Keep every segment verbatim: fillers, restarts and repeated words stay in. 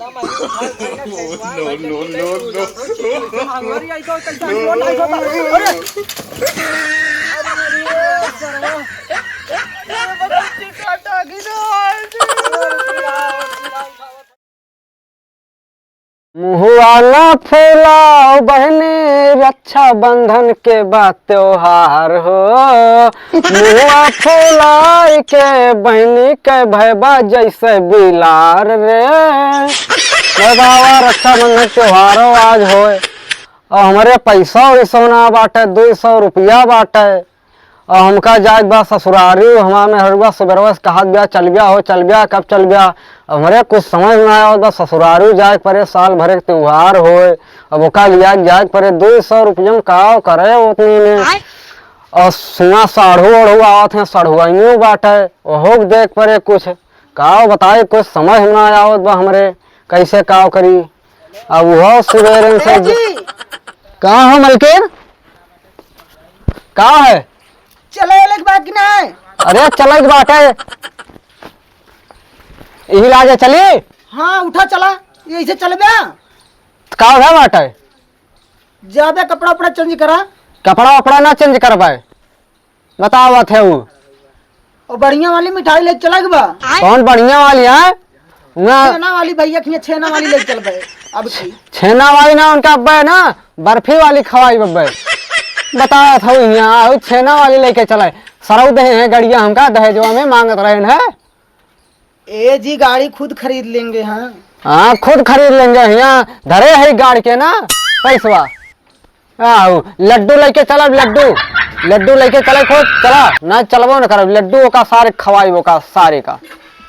No, no, no, no। अरे! अरे, अरे, सरवा। मुहुआ ना फुलाओ बहिनी, रक्षाबंधन के बा त्योहार हो। मुहुआ फुलाई के बहिनी के भैबा जैसे बिलार रे। भैबावा, रक्षाबंधन त्योहारो आज होए, और हमरे पैसा वैसा ना बाटे, दुई सौ रुपया बाटे। अब हमका जाए के बा ससुरारी, हमार मेहरुआ सुबेरवा से कहत बिया, "चल बिया हो, चल बिया, कब चल बिया?" अब हमरे कुछ समझ ना आवत बा, ससुरारी जाए के परे, साल भरे के त्योहार होए, अब ओका लिया के जाए के परे, दुई सौ रुपया में का करे उतने में? आय। और सुना साढ़ू ओढ़ू आवत हैं, सढ़ुआइयों बाटे, ओहो के देख परे कुछ, का बताए, कुछ समझ ना आवत बा हमरे, कैसे का करी। अब उहो सुबेरे से ए जी। का हो मलकिन? का है? चले अलग बात की ना है? अरे चले के बात है। यही लागे चली? हाँ, उठा चला। यही से चलबे? का है बात है? जाबे कपड़ा उपड़ा चेंज करा। कपड़ा उपड़ा ना चेंज करबे। बतावत है उ। और बढ़िया वाली मिठाई ले चला के बा। कौन बढ़िया वाली है? ना। छेना वाली भैया के छेना वाली ले चलबे। अब की। छेना वाली ना, उनका अब्बे ना, बर्फी वाली खवाई बब्बे। बतावत हूँ यहाँ, आउ छेना वाली लेके चले। सरऊ दे हैं गड़िया हमका दहेजवा में मांगत रहे हैं। ए जी, गाड़ी खुद खरीद लेंगे, हाँ। हाँ, खुद खरीद लेंगे। यहाँ धरे है गाड़ के ना पैसवा। आउ, लड्डू लेके चलब, लड्डू। लड्डू लेके चले खुद, चला। ना चलबो न करब, लड्डू ओका सारे खवाई, ओका सारे का।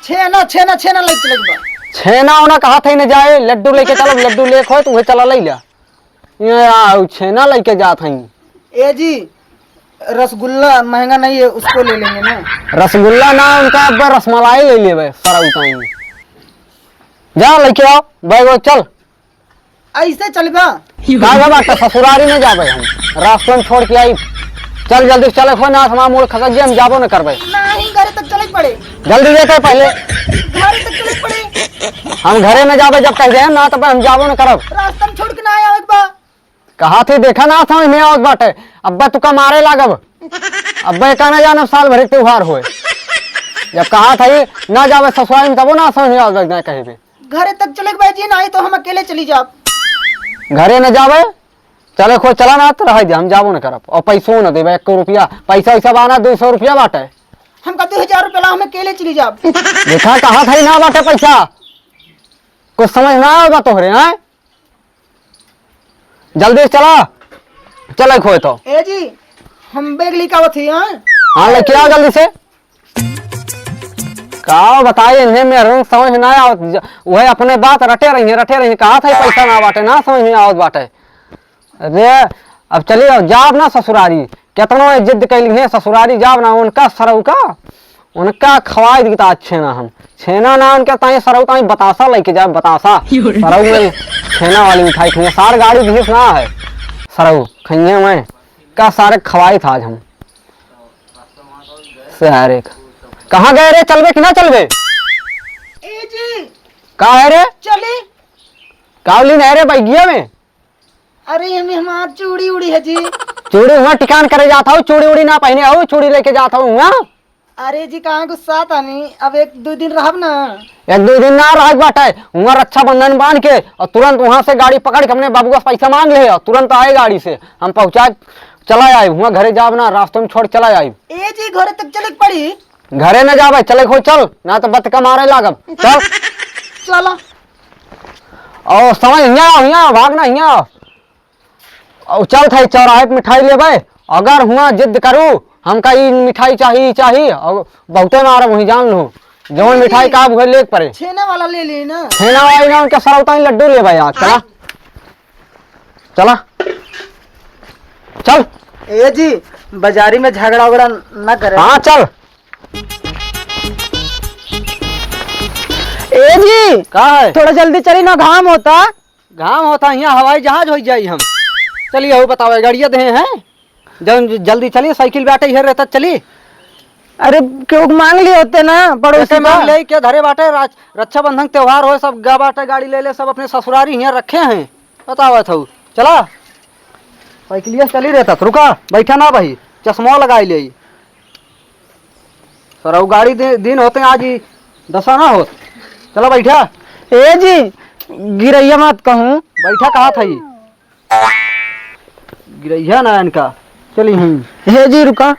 छेना, छेना, छेना लेके चले बा। छेना ओना कहा थे न जाए, लड्डू लेके चलब, लड्डू ले खोए, तू चला ले लिया। ये आउ, छेना लेके जात हई। ए जी, रसगुल्ला महंगा नहीं है, उसको ले लेंगे ना। रसगुल्ला ना, उनका अब रसमलाई ले लेबे, सारा उठाएंगे। जा लेके आओ, बैग वैग चल। ऐसे चलबा? का बा, बाटे ससुरारी में जाबे हम, रास्ते में छोड़ के आई। चल जल्दी से चले, खो ना, हमारा मूड खसक गया, हम जाबो न करबे। नहीं, घरे तक चले के पड़े। जल्दी लेके पहले। घरे तक चले के पड़े। हम घरे में जाबे जब कह दे ना, तब हम जाबो न करब। रास्ता में छोड़ के ना आवे के बा। कहा थे, देखा ना समझ में आवत बाटे, अब्बा तुका मारे लागब। अब्बा का ना जानब साल भर के त्योहार होए। जब कहा था ये ना जाबे ससुराल में, तबो ना समझ में आवत बाटे कहीं पे। घरे तक चले के बा जी, नहीं तो हम अकेले चली जाब। घरे न जाबे, चले खो चला ना तो रह दे, हम जाबो न करब। और पैसो न देबे, एक रुपया, पैसा वैसा बाना, दो सौ रुपया बाटे। हमका दो हजार रुपया ला, हम अकेले चली जाब। देखा कहा था ना बाटे पैसा, कुछ समझ ना आवे बा तोहरे, हैं? जल्दी से चला, चले खोए तो। ए जी, हम बैग लेके आवत ही, हाँ? हाँ, लेके आओ जल्दी से। का बताई इन्हें, मेरे समझ ना आवत। ज-, वह अपने बात रटे रही है, रटे रही है। कहा था पैसा ना बाटे, ना समझ में आवत बाटे। अरे, अब चली जाओ, जाब ना ससुरारी। केतनो ये जिद कैली है, ससुरारी जाब ना, उनका सरऊ का, उनका खवाई दी ता छेना हम। छेना ना उनके ताई सरऊ ताई बतासा लेके जाब, बतासा। सरऊ में छेना वाली मिठाई खइए, सार गाड़ी घीस ना है। सरऊ खइए मैं, का सारे खवाई था आज हम। सारे का। कहाँ गए रे, चलबे कि ना चलबे? ए जी। का है रे? चली। का लीन है रे बैगिया में? अरे, एमे हमार चूड़ी उड़ी है जी। चूड़ी हुआ टिकान करे जात हूँ, चूड़ी उड़ी ना पहने हूँ, चूड़ी लेके जात हूँ हुआ। अरे जी, कहाँ गुस्सा तानी, अब एक दो दिन रहब ना। एक दो दिन ना रह बाटे, हुआ रक्षाबंधन बांध के और तुरंत वहाँ से गाड़ी पकड़ के अपने बाबू का पैसा मांग ले और तुरंत आए गाड़ी से, हम पहुँचा चला आए, हुआ घरे जाब ना, रास्ते में छोड़ चला आए। ए जी, घरे तक चले के पड़ी। घरे न जाबे, चले खो चल, ना तो बत का मारे लागब। चल। चलो। और समझ हियाँ आओ, हियाँ आओ, भाग ना हियाँ आओ। और चल थाई चौराहे पे मिठाई लेबे, अगर हुआ जिद करू, हमका ई मिठाई चाही, ई चाही, और बहुते मारब वहीं जान लू। जौन मिठाई का उहे लेके परे। छेना वाला ले ली ना। छेना वाली ना, उनके सरौता ही लड्डू लेबे यार, चला। हाँ। चला। चल। ए जी, बाजारी में झगड़ा उगड़ा ना करे। हाँ, चल। ए जी, का है? थोड़ा जल्दी चली ना, घाम होता। घाम होता, यहाँ हवाई जहाज हो जाई हम। चलिए, हो बतावे, गाड़िया दे हैं। जब जल्दी चली, साइकिल बैठे इधर रहता, चली। अरे, केहू के मांग लिए होते ना, पड़ोसी कैसे मांग का। ले, के धरे बाटे, राज-, रक्षाबंधन त्योहार हो, सब गा बाटे, गाड़ी ले ले, सब अपने ससुरारी हियाँ रखे हैं। बतावत हऊ, चला, साइकिलिया से चली रहता, रुका, बैठा ना भाई, चश्मा लगाई ले। सरऊ गाड़ी दे-, दिन होते आज ही दशा ना होत। चला बैठा। ए जी, गिरैया मत कहूँ। बैठा कहा था ई? गिरैया ना इनका। चली हम। हे जी, रुका।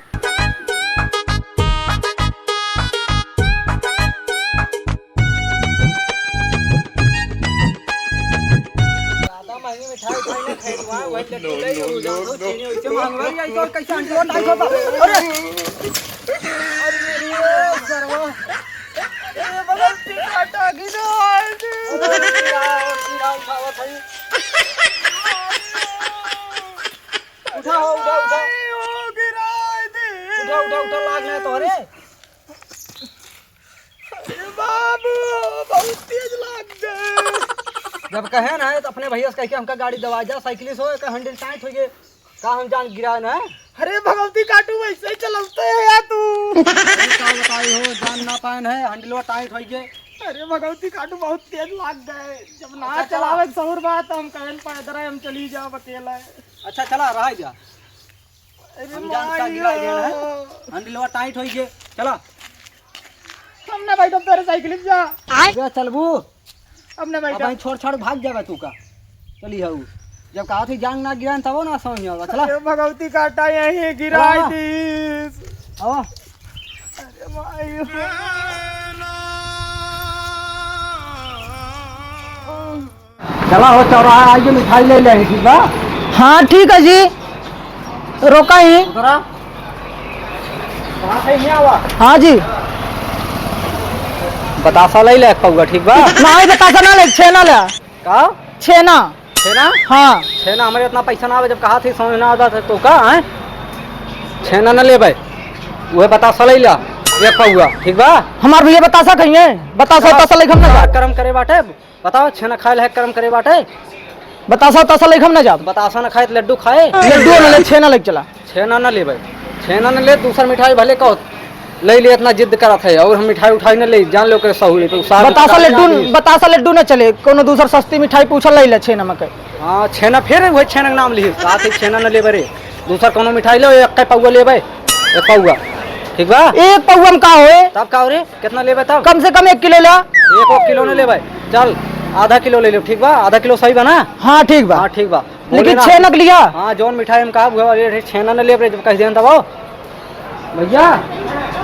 ज्यादा महंगी मिठाई उठाई ना खाई, वहाँ वही लड्डू ले लो, जाओ, चीनी वैसे महंगाई आई तो कैसे अंडे उठाई होता? अरे! अरे, सरवा। अरे, बगल से काटा गिरा, अरे, गिरा, गिरा उठावत है। उठा हो, उठा, उठा। ओ, गिराए दे। उठा, उठा, उठा, लाग ना तोहरे। अरे बाबू, बहुत तेज लाग गए। जब कहे ना है तो अपने भैया से कह के हमका गाड़ी दवा जा, साइकिल से हो, एकर हैंडल टाइट हो गए। का हम जान गिराए ना? अरे भगवती काटू, वैसे ही चलते है यार तू। अरे का बताई हो, जान ना पाए है, हैंडलवा टाइट हो गए। अरे भगवती काटू, बहुत तेज लाग गए। जब ना अच्छा, चला। चलावे के सहूर बात, हम कहन पैदल है, हम चली जाओ अकेला है। अच्छा चला, रह जा। अरे हम जान का माई गिरा हो। गया है। हैंडलवा टाइट होई गे। चला। हम ना बैठब तेरे साइकिल पे जा। जा चलबू। अब ना अब बैठब। भाई छोड़ छाड़ भाग जावे तू का। चली हऊ। जब कहा थी जान ना गिरा तब ना समझ में आवा। चला। अरे भगवती काटा यहीं गिराई चला। दीस। आवा। अरे माई हो। चला हो चौराहा आइए मिठाई ले ले, ठीक बा? हाँ ठीक है जी, रोका ही। उतरा। कहाँ से नहीं आवा? हाँ जी। बतासा ले ले एक पौवा, ठीक बा? नहीं बतासा ना ले, छेना ले। का? छेना। छेना? हाँ। छेना हमारे इतना पैसा ना आवे, जब कहा थी समझ ना आता था तो का है? छेना न लेबे, वह बतासा ले ला एक पौवा, ठीक बा? हमार भैया बतासा खाइए, बतासा का? बतासा लेके हम ना जाब। कर्म करे बाटे। बताओ, छेना खाए लायक कर्म करे बाटे? बतासा, बतासा लेके हम ना जाब। बतासा ना खाए तो लड्डू खाए। लड्डू ना ले, छेना लेके चला। छेना ना लेबे, छेना ना ले, दूसर मिठाई भले कहो ले ले, इतना जिद करत है, और हम मिठाई उठाई ना ले, जान लो के सहूली तो साग बतासा साग लड्डू, ना ली। बतासा लड्डू ना चले, कोनो दूसर सस्ती मिठाई पूछल ले ले, छेना में के। हाँ, छेना, फिर वही छेना के नाम लिही, साथ ही छेना ना लेबे रे, दूसर कोनो मिठाई ले, एक पौवा लेबे, एक पौवा, ठीक बा? एक पौवा में का होए? तब का हो रे? कितना लेबे तब? कम से कम एक किलो ला। एक, एक किलो न लेबे। चल, आधा किलो ले ले, ठीक बा? आधा किलो सही बा ना? हाँ, ठीक बा। हाँ, ठीक बा। लेकिन बोले ना। छेनक लिया। हाँ, जौन मिठाई हम कहा, वो वाली छेना न लेबे, जब कह देन तब। भैया,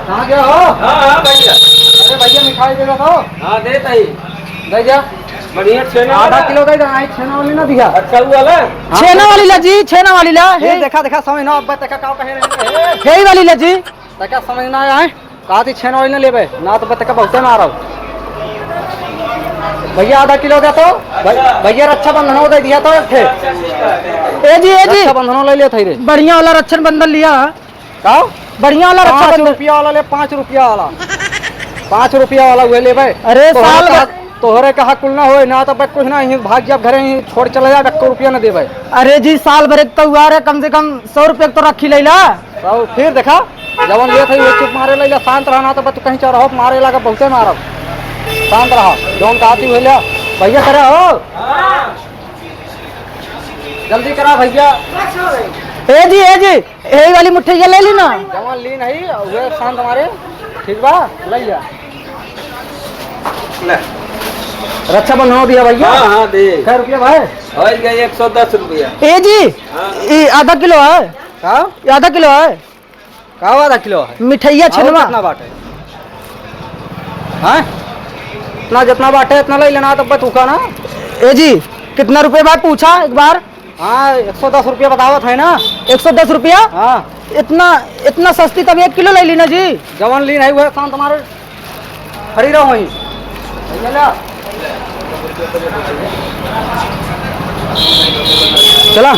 कहाँ गया हो? हाँ, हाँ, भैया। अरे भैया, मिठाई दे दो। हाँ, दे ताई। दे जा। बढ़िया छेना आधा वाला। किलो दे दे, आई छेना वाली ना दिया। अच्छा, वो वाला? हाँ। छेना वाली ला जी, छेना वाली ला। ये हे। देखा, देखा, समझ ना, अब देखा, का कहे रहे हैं। हे वाली ला जी। तका समझ ना आए, कहा थी छेना वाली ना लेबे, ना तो तका बहुते मारब। भैया आधा किलो दे तो, भै-, भैया रक्षाबंधन हो दे दिया तो एक ठे। ए जी, ए जी। रक्षाबंधन ले लिया था रे। बढ़िया वाला रक्षाबंधन लिया। का? बढ़िया वाला पाँच रक्षाबंधन। रुपया वाला ले, पाँच रुपया वाला। पाँच रुपया वाला उहे लेबे। अरे तोहरे साल कहा, भर तोहरे कहा कुल ना होए, ना तो बस कुछ ना, यहीं भाग जाब घरे, यहीं छोड़ चले जाब, एको रुपया ना देबे। अरे जी, साल भर एक त्योहार है, कम से कम सौ रुपया तो रखी लैला। तो फिर देखा, जवन लेत है, वो चुप मारे लैला, शांत रहना, तो बस तू कहीं चौराहो पे मारे लागा, बहुते मारब। शांत रहा, जौन कहती हुए ले, भैया करे हो। जल्दी करा भैया। ए जी, ए जी, यही वाली मिठाइया ले ली ना। जवन ली नहीं, उहे शांत मारे, ठीक बा, ले लिया। ले। रक्षाबंधन हो दिया भैया। हाँ, हाँ, दे। कै रुपया भाई? हो गया एक सौ दस रुपया। ए जी, हाँ। ये आधा किलो है। का? ये आधा किलो है। का आधा किलो है? मिठाइया और छेनवा। कितना बाटे? हाँ? इतना जितना बाटे, इतना ले लेना, तब बस तू का ना। ए जी, कितना रुपये बा पूछा एक बार? हाँ, एक सौ दस रुपया बतावत है ना। एक सौ दस रुपया? हाँ। इतना, इतना सस्ती तब एक किलो ले ली ना जी। जवन ली नहीं हुआ शांत मारे खड़ी रहो वहीं। चला,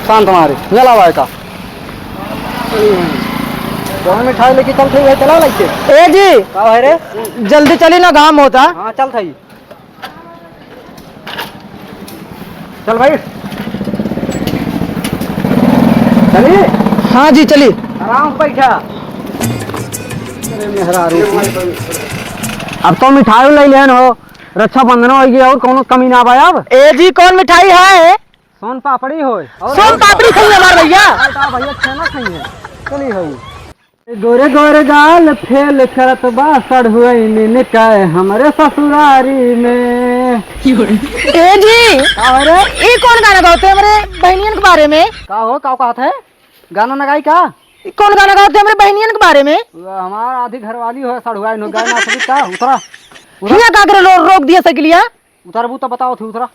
शांत मारे, चला भाई का। जवन मिठाई लेके चल थे, वही चला लेके। ए जी। का है रे? जल्दी चली ना, घाम होता। हाँ, चल थाई। चल भाई। चलिए। हाँ जी, चलिए। आराम से बैठा। अब तो मिठाई लइ लेन हो, रक्षाबंधन होइ गया, और कौनो कमी ना बा अब। ए जी, कौन मिठाई है? सोन पापड़ी होय। और सोन पापड़ी खाइए हमार भैया। और का भैया, छेना खाइए। चली होई। गोरे गोरे गाल फेल करत बा, सड़ुआइन निकाय हमरे ससुरारी में। ए जी, का हो रे? ई कौन गाना गावत है हमरे बहनियन के बारे में? का हो, का कहत है? गाना ना गाई का? ई कौन गाना गावत है हमरे बहनियन के बारे में? वो हमार आधी घरवाली हो, सड़ुआइन हो, गाना सुनी का? उतरा, उतरा। हियाँ का करे रो-, रोक दिया साइकिलिया? उतरबू तो बताओ थी, उतरा।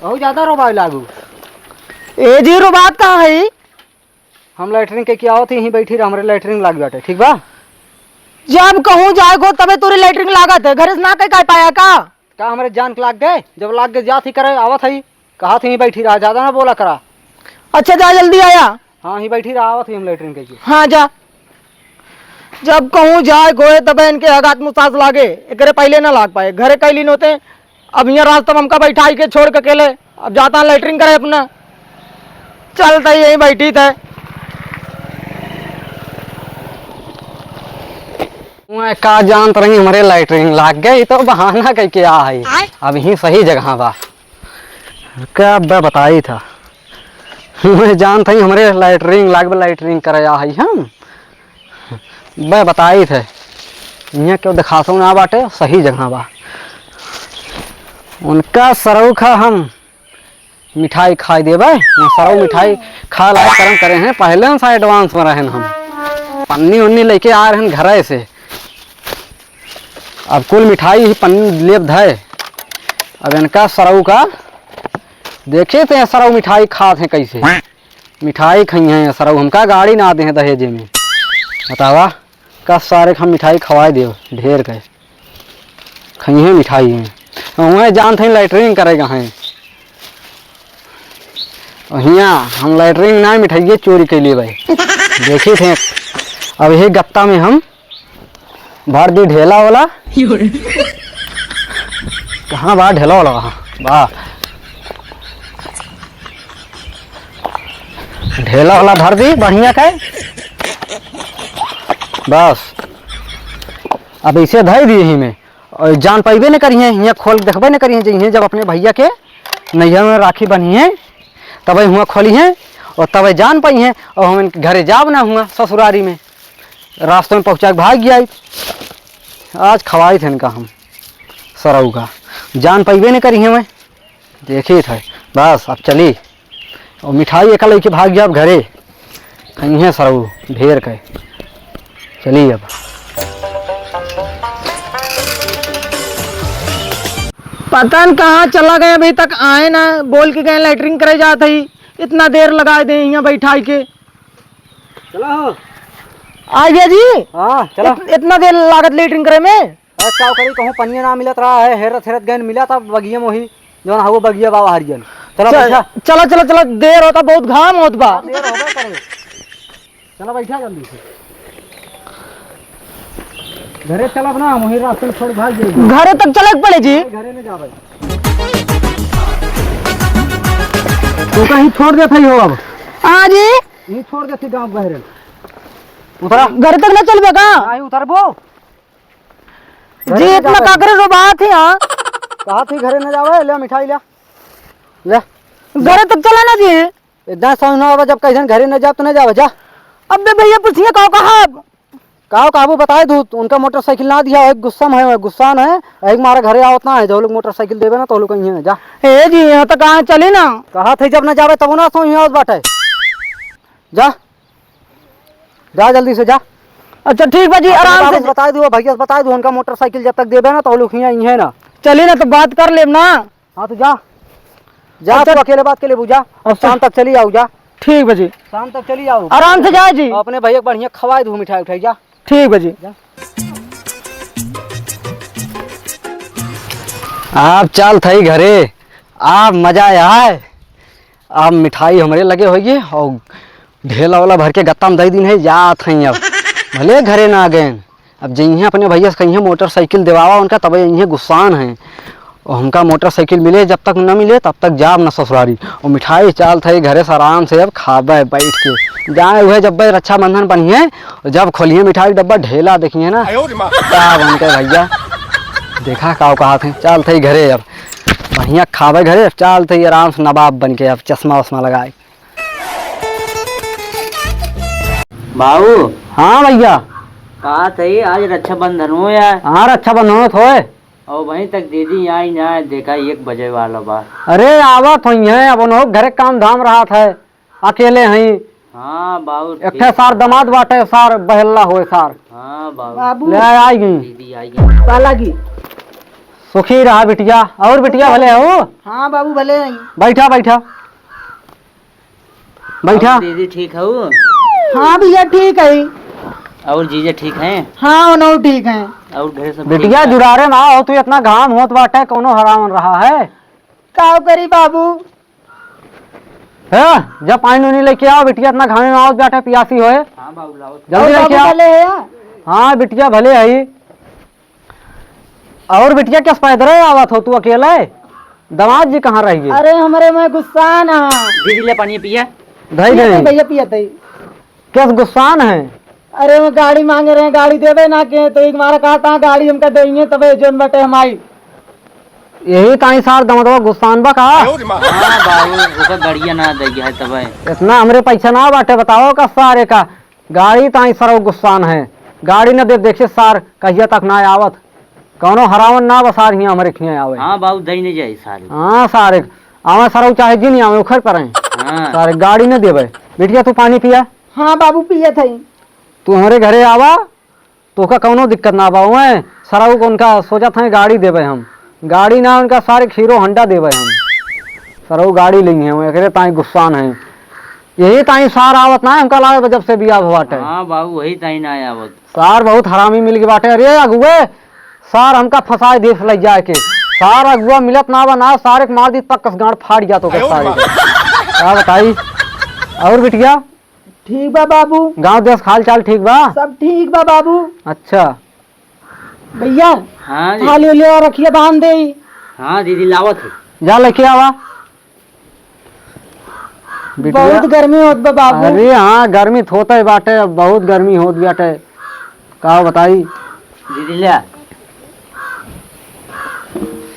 बहुत ज्यादा रोबाए लागू। ए जी, रोबात कहाँ है? हम लैट्रिन कइ के आवत ही, यहीं बैठी रह, हमरे लैट्रिन लाग बाटे, ठीक बा? जब कहूँ जाए को तबे तोरे लैट्रिन लागत है, घरे से ना कह, कह पाया का? का हमरे जान के लाग गए? जब लाग गए जात ही करे, आवत ही, कहा थी यहीं बैठी रहा, ज्यादा ना बोला करा। अच्छा जा जल्दी आया। हाँ, यहीं बैठी रहा, आवत ही हम लैट्रिन कइ के। हाँ जा। जब कहूँ जाए गोए तबे इनके हगात मुसास लागे, एकरे पहले ना लाग पाए, घरे कैली नोते। अब यहाँ रास्ता में हमका बैठाई के छोड़ के अकेले, अब जाता लैट्रिन करे अपना। चलता ही यहीं बैठी थे। मैं का जानत रही हमरे लैट्रिन लाग गए, ई तो बहाना कइ के आ है। आय। अब यहीं सही जगह बा। का बे बताई था। मैं जानत हई हमरे लैट्रिन लाग बा, लैट्रिन करे आ हई हम। बे बताई थे। इहाँ केहू देखासो ना बाटे, सही जगह बा। उनका सरऊ खा हम मिठाई खाई देबे। वहाँ सरऊ मिठाई खा लायक करम करे हैं, पहले से advance में रहन हम। पन्नी उन्नी लेके आ रहन घरे से। अब कुल मिठाई ही पन्नी लेब धए। अब इनका सरऊ का देखित हैं, सरऊ मिठाई खात हैं कैसे। मिठाई खइहें सरऊ, हमका गाड़ी ना देहें दहेजे में। बतावा, का सारे के हम मिठाई खवाए देब, ढेर के। खइहें मिठाई हैं। वहीं जानत हैं लैट्रिन करेगा हैं। और हियाँ हम लैट्रिन ना, मिठाइये चोरी कइ लेबे। देखित हैं, अब यही गत्ता में हम भर दी ढेला वाला। कहाँ बा ढेला वाला? बा। ढेला वाला भर दी बढ़िया के। बस। अब इसे धइ दी यही में। और जान पइबे न करिहें, हियाँ खोल देखबे न करिहें, जइहें जब अपने भइया के नैहर में राखी बन्हिहें, तबे हुआँ खोलिहें और तबे जान पइहें। और हम इनके घरे जाब ना हुआँ ससुरारी में, रास्ते में पहुँचा के भाग गया। आज खवाइत है इनका हम सरऊ का, जान पइबे न करिहें। मैं देखित है, बस अब चली। और मिठाई एका लइके भाग जाब घरे, खइहें सरऊ ढेर के। चली अब। पता न कहाँ चला गए, अभी तक आए ना। बोल के गए लैट्रिन करे जात ही, इतना देर लगाए दे यहाँ बैठाई के। चला हो। आ गया जी। हाँ, चला। इत-, इतना देर लागत लैट्रिन करे में? अरे का करी, कहूँ पनिया ना मिलत रहा है, हेरत हेरत गइन मिला तब बगिया में वही जौन हवो बगिया बाबा हरियन। चला चल, बैठा। चला, चला, चला, देर होता, बहुत घाम होत बा। देर होबे करे। चला बैठा जल्दी से। घरे चलब ना, हम वहीं रास्ते में छोड़ भाग जाएगी। घरे तक चले के पड़े जी। घरे में जाबे। तो कहीं छोड़ देत ही हो अब। हाँ जी। यहीं छोड़ देत ही गाँव बहरे। उतरा। घरे तक ना चलबे का? नहीं उतरबो। जी, घरे में इतना जाबे। काकरे रोबात है, हाँ। कहा थी घरे न जावे, ले मिठाई ले। ले। घरे तक चला ना जी। इतना समझ ना आवे, जब कहीं घरे न जाब तो न जावे, जा। अबे भैया, पूछिए का कहा? का काबू बताए दू, उनका मोटरसाइकिल ना दिया, एक गुस्सा में है, गुस्सा में है, एक मारे घरे आवत ना है, जो लोग मोटरसाइकिल देबे ना, तो लोग कहीं है, जा। ए जी, यहाँ तक कहाँ चली ना? कहा थे जब न जावे, तब ना समझ आवत बाटे। जा। जा जल्दी से जा। अच्छा ठीक बा जी, अपने आराम से बाबू से ज- बताई दो, भैया से बताई दो, उनका मोटरसाइकिल जब तक देबे ना तो लोग हियाँ ही है ना। चली ना तो बात कर लेब ना। हाँ तो जा, जा अच्छा। तू अकेले बात कर लेबू, जा। अच्छा। शाम तक चली आऊ, जा। ठीक बा जी। शाम तक चली आऊ। आराम से जाए जी। अपने भैया के बढ़िया खवाई दू मिठाई उठाई, जा। ठीक बा जी। जा। आप चल थई घरे, आप मजा आए। अब मिठाई हमरे लगे होइए और ढेला वाला भर के गत्ता में दे दिन है, जात हैं अब। भले घरे ना गए, अब जइहें अपने भैया से कहिए मोटरसाइकिल देवावा उनका, तबे यहीं गुस्सान है। और हमका मोटरसाइकिल मिले, जब तक न मिले तब तक जाब न ससुरारी। और मिठाई चाल थे घरे से आराम से अब खाबे बैठ के, जाए उहे जब रक्षाबंधन बनिहे, जब खोलिहे मिठाई डब्बा, ढेला देखिहे ना। आयो रे माँ। का बनते भइया, देखा का कहत हैं। चल थई घरे अब, बढ़िया खाबे घरे, चल थई आराम से नवाब बन के अब चश्मा वश्मा लगाए। बाबू। हाँ भइया। का थई आज रक्षाबंधन हो यार? हाँ रक्षाबंधन हो थोए। और वहीं तक दीदी आई ना, देखा एक बजे वाला बा। अरे आवत होइहैं, अब उन्हों घरे काम धाम रहत है। अकेले हई। हाँ बाबू, एक ठे ठीक। सार दमाद बाटे, सार बहेल्ला होए सार। हाँ बाबू। बाबू। ले आई गई। दीदी आई गई। पाला की। सुखी रहा बिटिया। और बिटिया भले हो? हाँ बाबू भले हई। बैठा बैठा। बैठा। और दीदी ठीक हऊ? हाँ भइया ठीक है। और जीजा ठीक हैं? हाँ उन्हों ठीक हैं। और घर सब बिटिया ठीक है? जुरारे में आओ, तू इतना घाम होत बाटे, कौनो हरावन रहा है? का करी बाबू? है, जब पानी उनी लेके आओ, बिटिया इतना घामे में आवत बाटे, पियासी होए। हाँ बाबू, लाओ। जल्दी और लेके बाबू आओ। भले है? हाँ, बिटिया भले है। और बिटिया, कैसे पैदल आवत हो तू अकेले? दामाद जी कहाँ रह गए? अरे, हमरे में गुस्सा ना। दीदी, ले पानी पिया। धई दे। भइया, पिया तई। कैसे गुस्सान है? अरे, वो गाड़ी मांगे रहे, गाड़ी देवे ना के, तो एक मारा कहा था, गाड़ी हमका देइहैं, तबे जोन बटे हम आई। यही ताई सार दमदवा गुस्सान बा का? हाँ बाबू, ओकर गड़िया ना दे है तबे। इतना हमरे पैसा ना बाटे, बताओ का सारे का गाड़ी ताई सरौ गुस्सान है। गाड़ी न दे, देखिए सार कहिया तक ना आवत। कौनो हरावन ना बा सार हियाँ हमरे खियाँ आवे। हाँ बाबू, दई नहीं जाई सारे। हाँ सारे, आवे सरौ चाहे जिन आवे, उखर पर हैं। हाँ। सारे गाड़ी न देवे। बिटिया तू पानी पिया। हाँ बाबू, पियत हई। तू हमरे घरे आवा, तोहका कौनो दिक्कत ना बा। उहें सरऊ को उनका सोचत हैं गाड़ी देबे हम, गाड़ी ना उनका सारे हीरो होंडा देबे हम। सरऊ गाड़ी लेंगे हम, एकरे ताई गुस्सान है। यही ताई सार आवत ना है, हमका लागे जब से बियाह हुआ बाटे। हाँ बाबू, वही ताई ना आवत। सार बहुत हरामी मिल गए बाटे। अरे अगुए, सार हमका फंसाए देश ले जाए के। सार अगुआ मिलत ना बा ना, सारे के मार दी, पक्कस गांड फाड़ गया तो के सारे के। का बताई? और बिटिया? ठीक बा बाबू। गाँव देश हाल चाल ठीक बा? सब ठीक बा बाबू। अच्छा। भइया, हाँ जी। थाली उली और रखिया बांध दे। हाँ दीदी, लावत है। जा लेके आवा। बिटिया। बहुत गर्मी होत बा बाबू। अरे हाँ, गर्मी तो होत ही बाटे, बहुत गर्मी होत बाटे। का बताई? दीदी ले।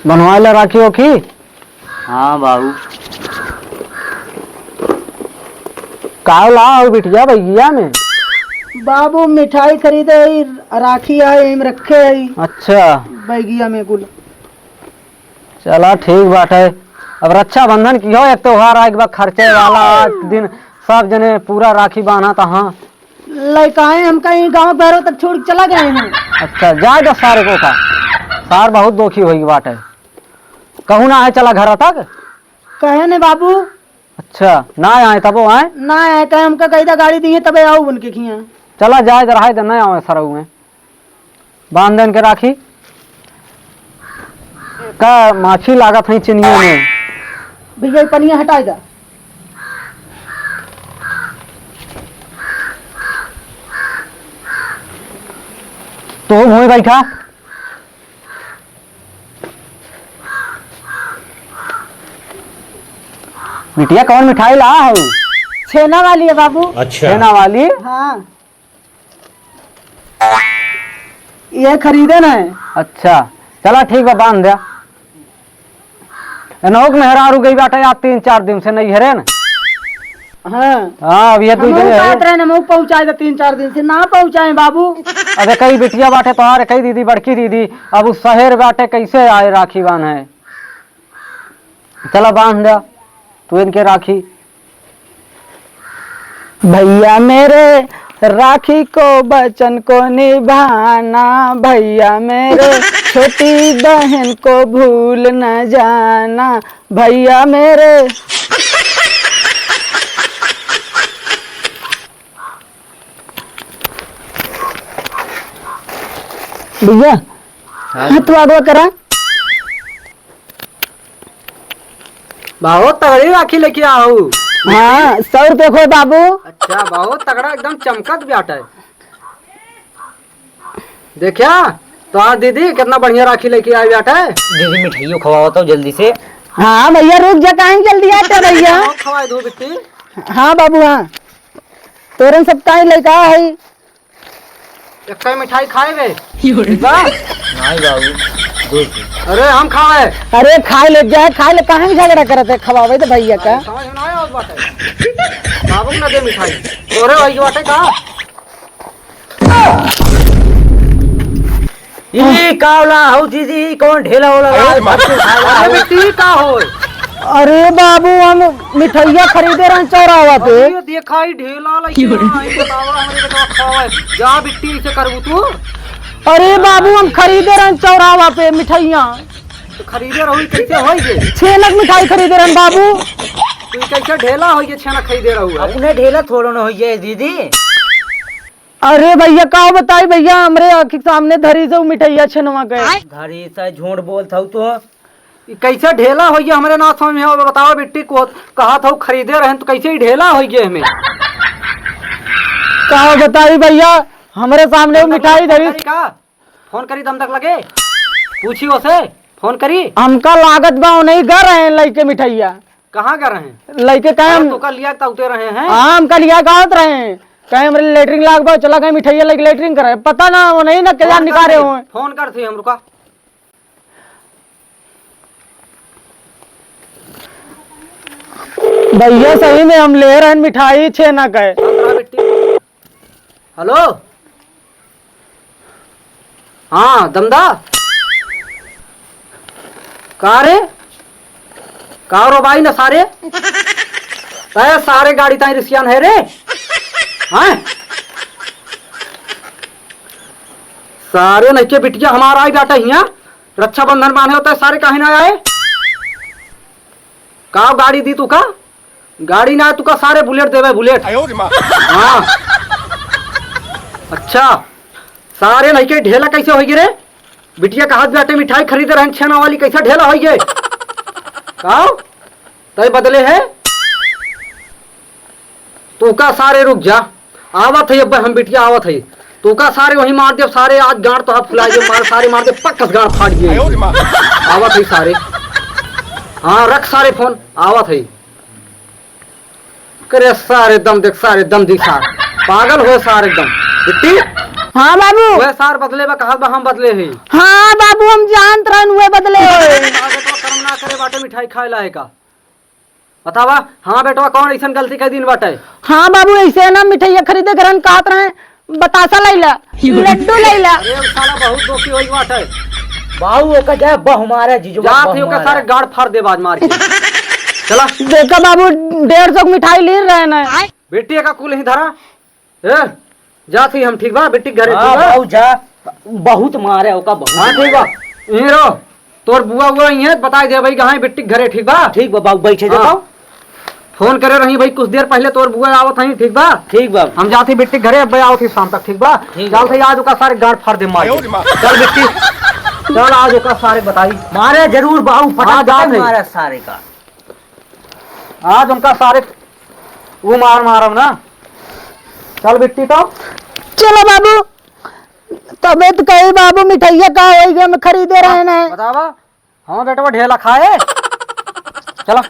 बनवाए ला राखी ओखी? हाँ बाबू। का ला हो बिटिया बैगिया में? बाबू मिठाई खरीदे ही, राखी है, एम रखे है। अच्छा। बैगिया में कुल। चला ठीक बाटे। अब रक्षाबंधन की हो, एक त्योहार आए के बाद खर्चे वाला, आज दिन सब जने पूरा राखी बांधा था। हाँ। लइकाएं हमका यहीं गाँव भैरव तक छोड़ के चला गए हैं। अच्छा, जाए दस सारे को का। सार बहुत दुखी होई बाटे। कहूँ ना आए चला घर तक? कहे ने बाबू। अच्छा, ना आए तबो आए? ना आए, कहे हमका कही था गाड़ी दिए तबे आओ उनके खिया। चला जाए दे, रहाई दे, ना आवे सरऊ में। बांध देन के राखी। का माछी लागत है चिनिया में। भइया, ये पनिया हटाए दा। तो भूमि बैठा। बिटिया, कौन मिठाई ला हो? छेना वाली है बाबू। अच्छा। छेना वाली? हाँ। ये खरीदे ना है। अच्छा, चला ठीक बा, बांध द्या। एनहुक मेहरारू गई बाटे आज तीन चार दिन से नैहरे न। हाँ। हाँ, अब ये दू हमहू जने कहत हैं। रहे न, हमहू पहुँचाए दे तीन चार दिन से, ना पहुँचाए बाबू। अबे कई बिटिया बाटे तोहार, कई दीदी, बड़की दीदी, अब उ शहर बाटे, कैसे आए राखी बांधे? चला बांध द्या तू इनके राखी। भैया मेरे, राखी को वचन को निभाना, भैया मेरे, छोटी बहन को भूल न जाना, भैया मेरे। भैया, हाँ। हाथ आगवा करा। बहुत तगड़ी राखी लेके आओ। हाँ, सौ रुपये को बाबू। अच्छा, बहुत तगड़ा, एकदम चमकत बाटे। देखा, तो आज दीदी कितना बढ़िया राखी लेके आई बाटे। दीदी, मिठाइयों खवाओ तो जल्दी से। हाँ भैया, रुक जा, काहे जल्दी आते भैया? खवाए दो बिट्टी। हाँ बाबू, हाँ। तोरन सब काहे लइका है? एक मिठाई खाए बे? ठीक बा? नहीं बाबू, दो दे। अरे हम खावे। अरे खाए ले जाए, खाए ले, काहे झगड़ा करत है? खवावे तो भैया का। समझ में ना आवत बाटे। बाबू ना दे मिठाई। तोरे भाई बाटे का? ई का होला हौ दीदी, ई कौन ढेला होला? अरे लाल भट्टी खाला अरे हौ। बेटी, ई का होय? अरे बाबू, हम मिठैया खरीदे रहन चौराहा पे। अरे देखा, ई ढेला लइके ना, ई बतावा, हमरे बेटवा खावा है। जा बिट्टी, इसे करबू तू? अरे बाबू, हम खरीदे रहन चौराहा पे मिठैया। तो खरीदे रहो, ई कैसे होई गे? छेनक मिठाई खरीदे रहन बाबू। तू ई कैसे ढेला होई गे, छेनक खरीदे रहो है? अपने ढेला थोड़ो ना होई गे दीदी। अरे भैया, का बताई भैया, हमरे आँखी के सामने धरी से उ मिठैया छेनवा के। धरी से झूठ बोलत हऊ तो। ई कैसे ढेला होइए, हमरे ना समझ में आवे। बतावा बिट्टी को, कहा था खरीदे रहन तो कैसे ही ढेला होइए हमें? का बताई भैया, हमरे सामने उ मिठाई धरी। का? फोन करी दम तक लगे, पूछी ओसे, फोन करी। हमका लागत बा, उन्हीं घर रहे लइके मिठैया। कहाँ गए रहे? लइके काहे हम तोका लिया तौते रहे हैं? हाँ, हमका लिया गावत रहे। कहे हमरे लेटरिन लाग बा, चला गए मिठाइया लइके लेटरिन करे। पता ना, वो नहीं ना, के जान निकाले होए। फोन कर थी हम रुका। भैया, सही में हम ले रहन मिठाई छेना कहे। हेलो, हाँ दमदा, का रे, का रो भाई ना सारे, अरे सारे गाड़ी ताई रिसियान है रे, हाँ सारे नइके बिटिया हमारा आई बाटे हियाँ, रक्षाबंधन माने होता है, सारे काहे ना आए? का गाड़ी दी तू का? गाड़ी ना, तू का सारे बुलेट देवे, बुलेट। आयो रे माँ। हाँ। अच्छा, सारे नहीं के ढेला कैसे होई गे रे? बिटिया का हाथ बाटे मिठाई खरीदे रहन छेना वाली, कैसे ढेला होई गे? का? तय बदले है? तू का सारे रुक जा, आवत है, अब हम बिटिया आवत है। तू का सारे वहीं मार दे, सारे आज गांड तो फुला दे, मार सारे मार दे, पक्कस गांड फाड़ दिए। आयो रे माँ। आवत है सारे। हाँ, रख सारे फोन, आवत है। करे सारे दम देख, सारे दम दी सार, पागल हो सारे एकदम। बिट्टी। हाँ बाबू। वह सार बदले बा, कहा बा हम बदले हैं। हाँ बाबू, हम जानत रहन वह बदले। सारे तो कर्म ना करे बाटे मिठाई खाए लाए का। बतावा, हाँ बेटवा, कौन ऐसन गलती कर दिन बाटे? हाँ बाबू, ऐसे ना मिठाइया खरीदे गरन कहत रहे, बतासा लैला, लड्डू लैला। अरे उ साला बहुत दोखी होई बाटे। बाबू ओका जाए बहु मारे जीजू जात ही ओका सारे गाड़ फाड़ दे बाज मार के। चला। देखा बाबू, डेढ़ सौ के मिठाई ले रहे ना। बेटी का कुल ही धरा। ए, जात ही हम, ठीक बा? बिट्टी के घरे, हाँ, ठीक बा? बाबू जा, बहुत मारे ओका, बहुत। हाँ, ठीक बा। यहीं रहो, तोर बुआ उआ यहीं है, बताई दे भाई, कहाँ है बिट्टी के घरे, ठीक बा? ठीक बा बाबू, बैठे जा हाँ। बाबू। फोन करे रही भाई, कुछ देर पहले तोर बुआ आवत है, ठीक बा? ठीक बा। हम जात ही बिट्टी के घरे, अब आवत ही शाम तक, ठीक बा? ठीक बा। चल भाई, आज ओका सारे गाड़ फाड़ दे मार के। आयो रे माँ। चल बिट्टी, चल आज ओका सारे बताई। मारे जरूर बाबू, हाँ, फटाक जात से है। मारे सारे का। आज उनका सारे वो मार मारब ना। चल बिट्टी तो। चलो बाबू, तबे तो कही बाबू मिठाइया का होई गए, हम खरीदे रहे ना। बतावा, हाँ बेटवा ढेला खाए। चला।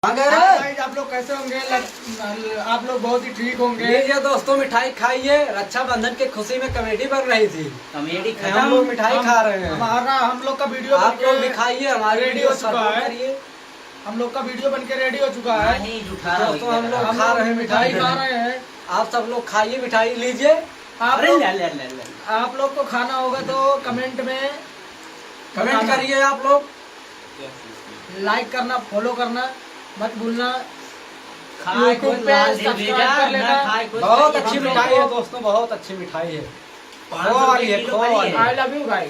हाँ, guys, आप लोग कैसे होंगे? लग-, आप लोग बहुत ही ठीक होंगे। लीजिए दोस्तों, मिठाई खाइए। रक्षाबंधन की खुशी में कॉमेडी बन रही थी। कॉमेडी हम खत्म। लोग मिठाई हम, खा रहे हैं। हमारा, हम लोग का वीडियो आप बन के लोग भी खाइए, हमारी रेडी वीडियो हो चुका सपोर्ट है। करिए। हम लोग का वीडियो बन के रेडी हो चुका है। नहीं, जूठा दोस्तों, रहा हम है। लोग हम खा लोग रहे हैं मिठाई मिठाई। खा रहे हैं। आप सब लोग खाइए, मिठाई लीजिए। आप अरे लोग, ले, ले, ले, ले। आप लोग को खाना होगा तो कमेंट में कमेंट बताना। करिए आप लोग। लाइक करना, फॉलो करना मत भूलना। खाए YouTube कोई पे लाल सब्सक्राइब बेटा, कर ना लेना। खाए कोई बहुत सब्जी अच्छी हम लोग मिठाई है को दोस्तों, बहुत अच्छी मिठाई है। पाँच सौ खोआ वाली रुपये है, किलो खोआ वाली। वाली। I love you भाई।